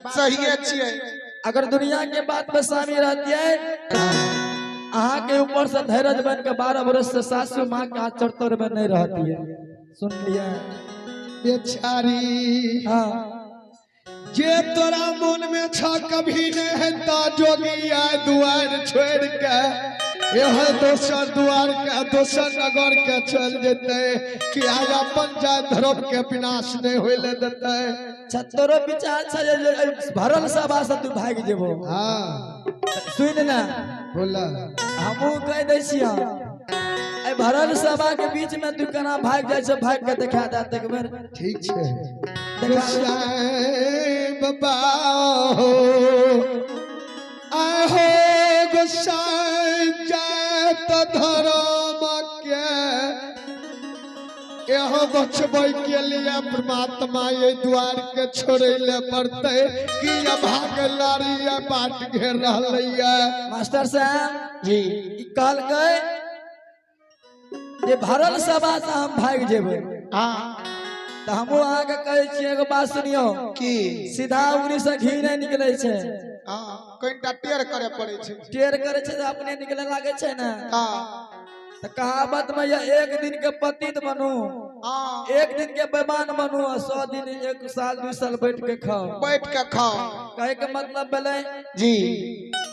सहिए छियै। अगर दुनिया के बात में स्वामी रहती है, अहाँ के ऊपर से धैर्य बन के 12 बरस से सासू माँ के आचर तर में नहीं रहती है। सुन लिया बेचारी। हाँ। जे तोरा मन में छ कभी नहीं हेता जोगी आए दुआर छोड़ के यह दोसर दुआर के दोसर नगर के चल जेते कि आज अपन जाय धर्म के विनाश नहीं होइले देते। तोरो विचार छ जे भरल सभा से तू भागि जेबो। हाँ। सुन ना। बोला। हमहू कह दै छियै, ए भरल सभा के बीच में तू केना भागि जाइ छै, भागि के देखा दे एक बेर। ठीक छै। देखा। गोसाई बाबा हो आहो गोसाई जात धर्म के एहो बचबै के लिए परमात्मा ये द्वार के छोड़े ले पड़ते कि अभाग लारी बाट घेर रहलै। मास्टर साहब जी ई कहलकै जे भरल सभा से हम भागि जेबै। हाँ। तऽ हमहूँ अहाँके कहै छियै एगो बात सुनियौ। की? सीधा उंगली से घी नहि निकलै छै। हाँ, कनिटा टेढ़ करे पड़ै छै। टेढ़ करै छै तऽ अपने निकले लागै छै ने। हाँ। तऽ कहावत में यह एक दिन के पतित बनू, हाँ। एक दिन के बेमान बनू आ 100 दिन 1 साल 2 साल बैठ के खाओ। बैठ के खाओ। कहे के मतलब भेलै जी।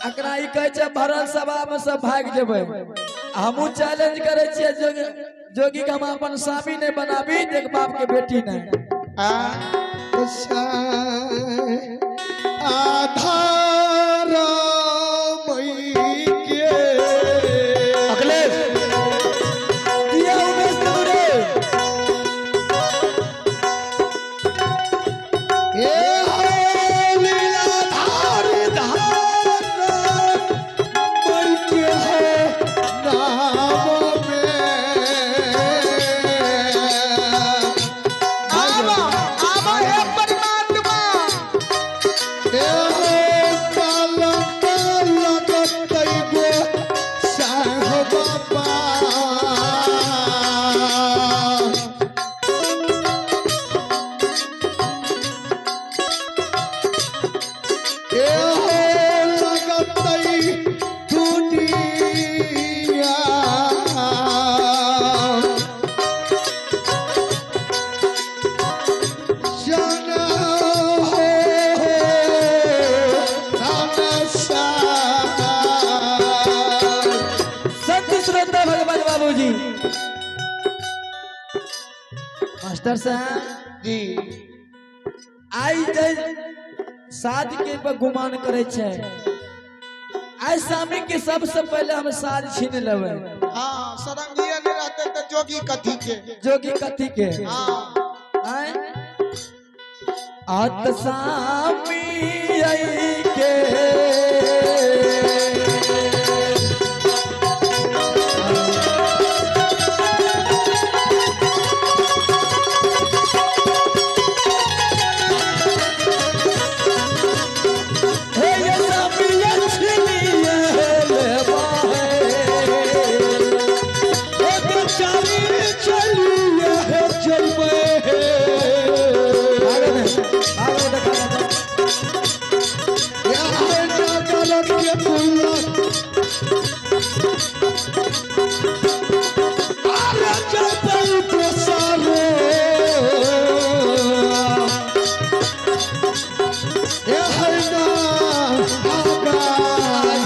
एकरा ई कहै छै भरल सभा में सब भागि जेबै। हमहूँ चैलेंज करै छियै जोगी के हम अपन स्वामी नहीं बनाबी, एक बाप के बेटी नहीं। आधार मई के अखिलेश दिया उमेश रे। ए लीलाधार धार मई के हो नाम में। आवा आवा हे परमात्मा। ए हो काल लगतै गो साहेब बाबा। ए हो लगतै दुनिया। जन हो संसार। संत श्रोता भगवान बाबूजी। मास्टर साहब जी। आई जे साज के पर गुमान करे छै, आई स्वामी के सबसे पहले हम साज छीन लेबै। हाँ, सरंगिया नहीं रहते तो जोगी कथी के? जोगी कथी के? हाँ। आय आत स्वामी आई के हे ये स्वामी छीनिए लेबा है। ओ बेचारी चलिए हे चलबै। भागो ने, भागो देखा देखा। यहाँ नगर के पुलक। अरे चलबै दोसरो। यहाँ ना आगा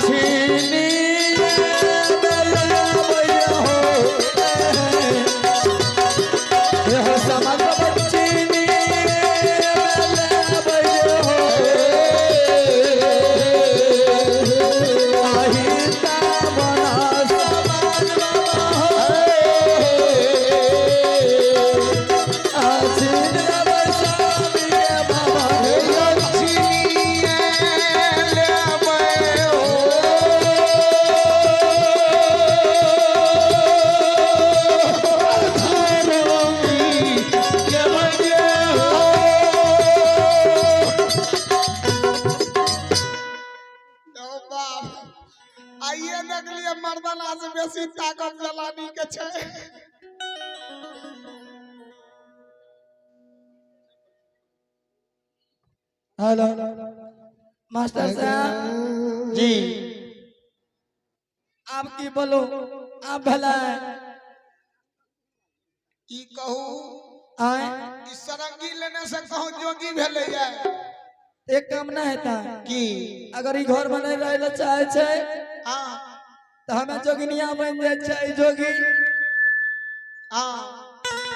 छीनिए लेबै हो। एह समाज बच्चिनिए लेबै हो। आहिता बना समाज बाबा हो। आ छीन लेबै स्वामी बाबा हे लक्ष्मीए लेबै हो। धरमी के बजे हो। ओ बाप, आइए देखलिए मर्दाना से बेसी ताकत जलानी के छै। हेलो मास्टर साहब जी। आप की बोलो आप भला ई कहू आए ई सरंगी लेने से कहूँ जोगी भेलै ये। एक काम ना हेता की अगर ई घर में नहीं रहे ला चाहे छै हाँ तो हमें जोगिनिया बन जाए छै जोगी हाँ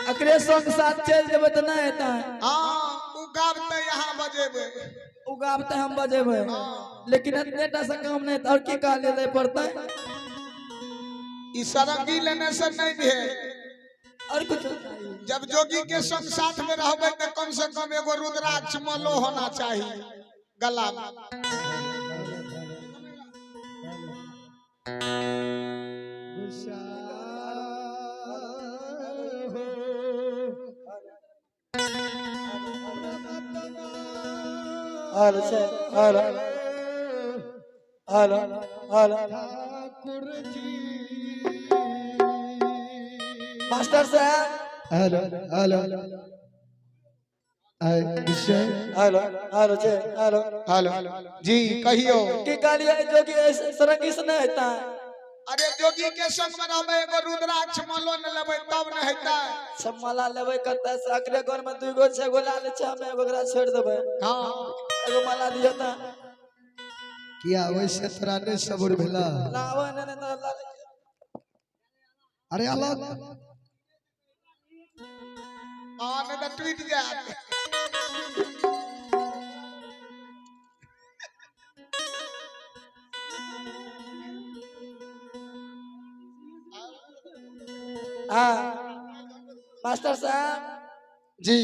अकरे संग साथ चल जेबै तऽ ना हेता हाँ उगाब तऽ यहाँ बजेबै। उगाब तऽ हम बजेबै लेकिन इतने टा से काम नहीं और की कहले ले पड़तै ई सरंगी लेने से नहीं भेल। और कुछ जब जोगी के संग साथ में रहबै तऽ कम से कम एगो रुद्राक्ष मलो होना चाहिए गला में। गुस्सा हो हेलो छै hello hello hello Thakur ji. Master साहब हेलो हेलो आय विषय हेलो हेलो छै हेलो हेलो जी कहियो। की कहलियै जोगी सरंगी से नहीं हेता। अरे जोगी के संग में रहबै एगो रुद्राक्ष मलो न लेबै तब न हेतै। सब माला लेबै कतऽ से अकरे घर में दुगो छै एगो ला ले छै हम एगो ओकरा छोड़ि देबै। हाँ एगो माला दियौ तऽ। किया वैसे तोरा नहीं सब्र भेला? लाबऽ नहि नहि ला ले। अरे अलग हाँ नहीं तऽ टूटि जायत। हाँ मास्टर साहब जी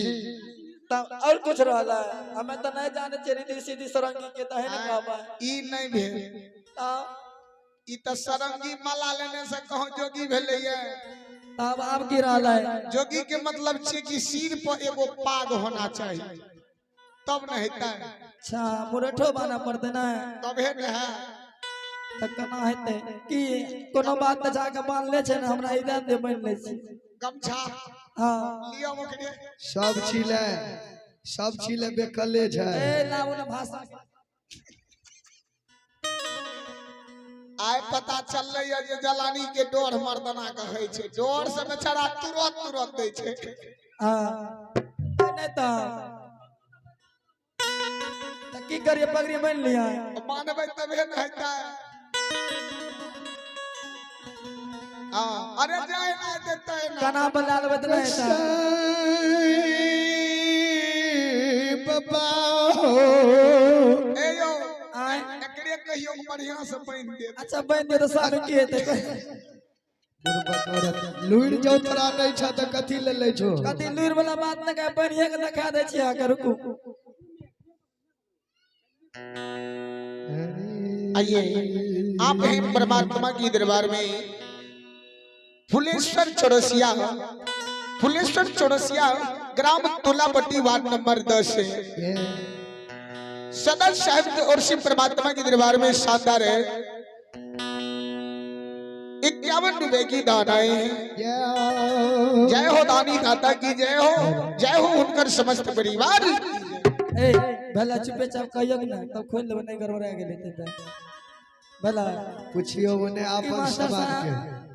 तब और कुछ रहला हमें तो नहीं जाने छियै रीति सीधी सरंगी के तऽ ने कहबै। ई नहीं भेल। तब ई तऽ सरंगी माला लेने से कहूँ जोगी भेलै ये। तब आब की रहलै? जोगी के मतलब छै कि सिर पर एगो पाग होना चाहिए तब न हेतै। अच्छा मुरठो बाना पड़तै ना तबे न है। तऽ केना हेतै की कोनो बात तऽ जाके बान्हले छै ने हमरा इधर दे बान्हि लै छी गमछा। हाँ लिअ ओकरे। सब छिले बेकले छै। ए लाबू ने भाषा। आइ पता चललै ये जे जलानी के डोर मर्दाना के होइ छै। डोर से बेचारा तुरंत तुरंत दै छै। हाँ नहीं तऽ की करिए पगड़ी बान्हि लिअ। मानबै तबे न हेतै। हाँ अरे जाय ना देतै ना। कना बला लेबै तऽ नहि हेतै। बाबा हो। ए यौ आय एकरे कहियो बढ़िया से बान्हि देत। अच्छा बान्हि दियौ तऽ सामने की हेतै? लुरि जाउ तोरा नहीं छ तऽ कथी ले लै छौ? कथी लुरि वाला बात नहि कह बान्हिए के देखा दै छी अहाँके रुकू। आइए आप हैं परमात्मा की दरबार में फुलेश्वर चौरसिया, फुलेश्वर चौरसिया ग्राम तुलापट्टी वार्ड नंबर 10 है। सदर साहब की ओर से परमात्मा के दरबार में शानदार है 51 रुपए की दान आए हैं। जय हो दानी दाता की जय हो, जय हो उनकर समस्त परिवार। ए भला चुपे चाप कहियो ना तब खोल लेबै नहीं गड़बड़ा गेलै तऽ भला पूछियो मने आपन मास्टर सवाल के। साहब?